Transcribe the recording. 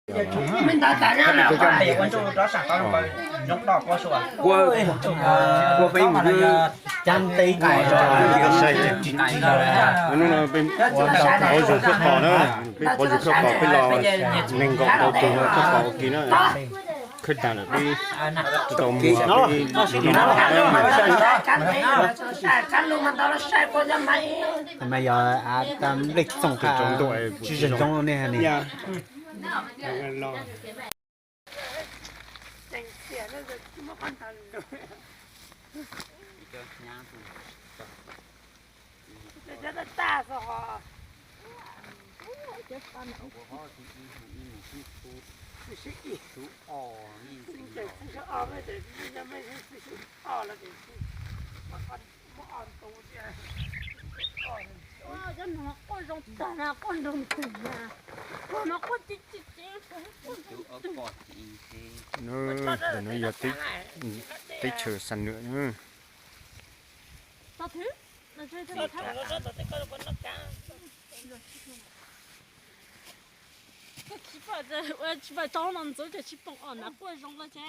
Ua peb mus cab nte, hnub no peb pov zog khawb qos na, peb pov zog khawb qos peb los nees nkaum tau tus khawb qos ua ke na. Khawb tag lawm peb tau mus peb no. Mas yog tsis zeeg zoo ne. Cov no quaj zoo tag na, quaj nroo ntws na, quaj no quaj ci ci ci. Ntawm no yog teb chaws Xam Nuam. Tsis pom tau no ntxuav ces tsis pom os, na quaj zoo los ces.